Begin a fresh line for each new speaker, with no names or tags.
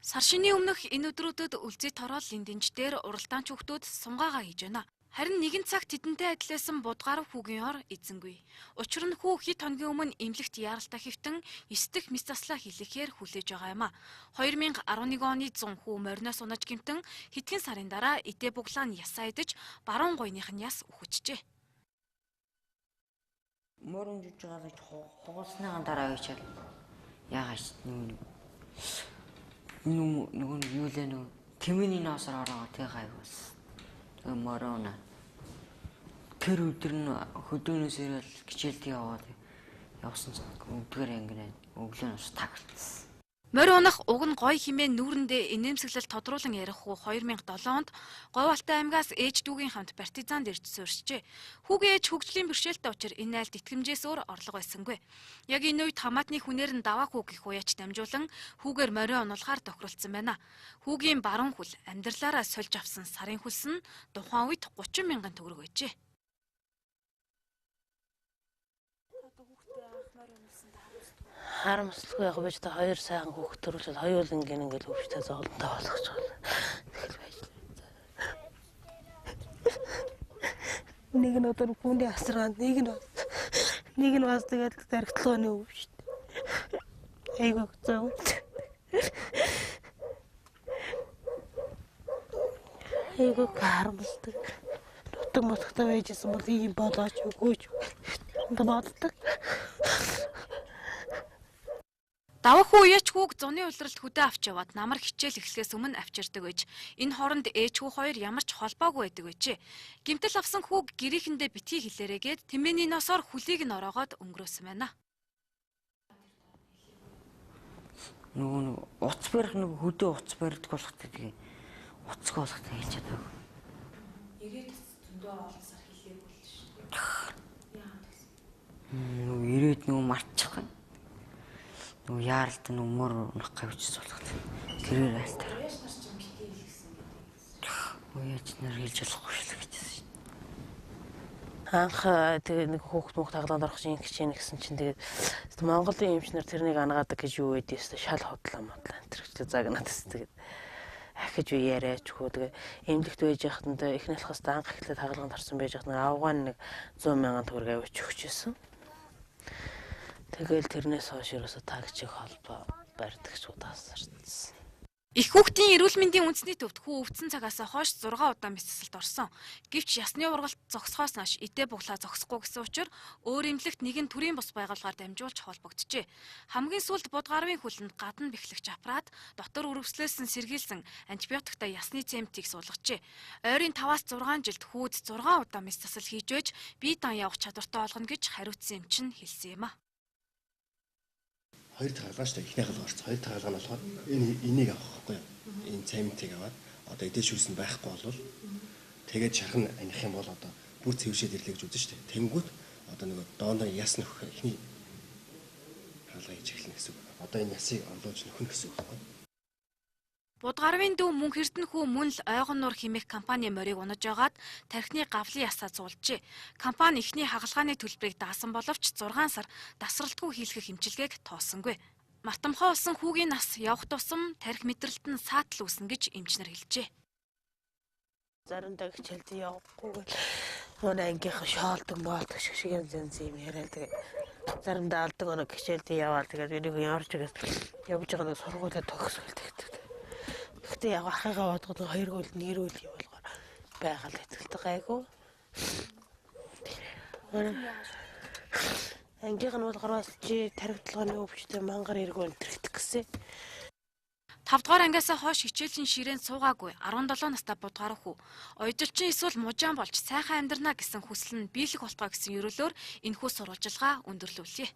Сар шинийн өмнөх энэ өдрүүдэд Өлзий Тороол Линдэнж дээр уралдаанч хүүхдүүд сунгаагаа хийж байна. Харин нэгэн цагт тэдэнтэй адилсан Будгарав хүүгийн ор эзэнгүй. Учир нь хүү хэд хоногийн өмнө эмнэлэгт яаралтай хэвтэн 9 дэх мэс заслаа хийлгэхээр хүлээж байгаа юм а. 2011 оны 100 хүү мориноос унаж гэмтэн хэдхэн сарын дараа эдээ буглаа нь ясаа идэж баруун гуйных нь яс үхчихжээ.
Морин жиж байгаа гэж хугалсныхаа дараа гэж яагаад нөгөө юу лээ нөгөө тэмээний ноосоор ороогоо тэг гайвас. Тэгээ морона. Тэр өдөр нь хөдөөнөөс ирэл хичээлд яваад явсан чинь өдгөр ангинаа өглөө нь тагтсан.
Морь унах уг нь гоё хэмээн нүүрэндээ инээмсэглэл тодруулан ярих хүү 2007 онд Говьалтай аймгаас ээж дүүгийн хамт Партизанд ирж суурьшжээ. Хүүгийн ээж хөгжлийн бэрхшээлтэй учир энэ айлд итгэмжээс өөр орлого байсангүй. Яг энэ үед хамаатны хүнээр нь даваа хүү гэх уяач дамжуулан хүүгээр морио онуулахаар тохиролцсон байна. Хүүгийн баруун хөл амьдралаараа сольж авсан сарын хөлс нь тухайн үед 30 мянган төгрөг байжээ.
Харамсалгүй яг байж та хоёр сайхан хүүхд төрүүлээд хоёул ингийн ингээл өвчтэй зовлонтой болгож байгаа. Тэгэл байж. Нэг нь одоо хүүний асаргаанд нэг нь бас тэгэл тархитлооны өвчт. Айгуу зов. Айгуу харамсалтай. Нутаг мотготой байжсэн бол ийм болооч үгүйч. Боддог.
Давах хүү уяач хүүг зуны улиралд хөдөө авч яваад намар хичээл эхлэхээс өмнө авчирдаг байж. Энэ хооронд ээж хүү хоёр ямар ч холбоогүй байдаг байжээ. Гэмтэл авсан хүүг гэрийнхэндээ битгий хэлээрээгээд тэмээний носоор хүлийг нь ороогоод өнгөрөөсөн байна.
Нөгөө нэг уц барих нэг хөдөө уц барьдаг болох гэдэг уцгүй болох хэлж чадаагүй.
Ирээд зөндөө олон сар хэлээгүй л шүү дээ. Яа гэсэн.
Нөгөө ирээд нөгөө мартчих. Нөгөө яаралт нөгөө мөр унах гавьж суулгах. Тэрээр айлтаар.
Уяач нар чинь битгий хэлсэн гэдэг.
Уяач нар хэлж болохгүй шүү гэжсэн шин.
Анх тэгээ нэг хүүхд мөх таглаанд орох чинь ингэж юм гэсэн чинь тэгээд Монголын эмч нар тэрнийг ангаад гэж юу байдیں۔ Шал худлаа модлаа энэ төр гэж загнаад гэсэн. Тэгээд ахиж би яриач хөө тэгээ эмнэлэгт байж байхад нь эхнийх хас анх эхлээд таглаанд орсон байж байхад нэг авгаан нэг 100 мянган төгрөг авчиж өгчээсэн. Тэгэл тэрнээс хойш ерөөсө тагчиг холбоо барьдаг ч удаасарсан.
Их хүүхдийн эрүүл мэндийн үндэсний төвд хүү өвдсөн цагаас хойш 6 удаа мэс засалд орсон. Гэвч ясны ургалт зогсохоос нааш эдээ буглаа зогсохгүй гэсэн учир өөр эмнэлэгт нэгэн төрийн бус байгууллагаар дамжуулж холбогджээ. Хамгийн сүүлд Будгарвын хөлөнд гадна бэхлэгч аппарат дотор өрөвслөөс нь сэргийлсэн антибиотиктай ясны цемтийг суулгажээ. Ойрын 5-аас 6 жилд хүүд 6 удаа мэс засал хийж байж бие даан явах чадвартай олгоно гэж хариуцсан эмч нь хэлсэн юм а.
Хоёр дахь хаалгаа шүү дээ. Эхнийх нь орц. Хоёр дахь хаалгаа нь болохоор энэ энийг авах байхгүй юу? Энэ цементийг аваад одоо эдээ шүүс нь байхгүй болвол тэгээд шарх нь аних юм бол одоо бүр цэвшээд ирлээ гэж үзэн шүү дээ. Тэнгүүт одоо нөгөө доондоо яс нөхөх эхний хаалгаа хийж эхэлнэ гэсэн үг. Одоо энэ ясыг орлуулж нөхнө гэсэн үг байхгүй юу?
Будгарвын дүү мөн хэрдэн хүү мөн л Ойгон нуур хэмээх компани морийг унаж байгаад тархины гавлын ясаа зуулжээ. Компани эхний хагалгааны төлбөрийг даасан боловч 6 сар дасралтгүй хийлгэх эмчилгээг тоосонгүй. Мартамхай болсон хүүгийн нас явах тусам тархи мэдрэлт нь саатал үүснэ гэж эмч нар хэлжээ.
Заримдаа хичээлд явахгүй манай ангийнхан шоолдог моолдог шиг янз янз юм яриад тэгээд заримдаа алдаг оног хичээлд яваал тэгээд энийг ямар ч үгээс явж байгаа нэг сургуулиа төгсгөл тэгдэг. Гэхдээ яг ахыгаа бодоход хоёр гол нэрүүл юм болгоор байгаль ихтэй гайгүй. Ангийнх нь болохоор бас чи тархитлагын өвчтэй мангар эргүү өнтергдэх гэсэн.
5 дугаар ангиас хойш хичээлийн ширээнд суугаагүй 17 настай Будгарав хүү. Оёдолчин эсвэл мужаан болж сайхан амьдрна гэсэн хүсэл нь биелэх болтугай гэсэн ерөөлөөр энэхүү сурвалжлагаа өндөрлүүлье.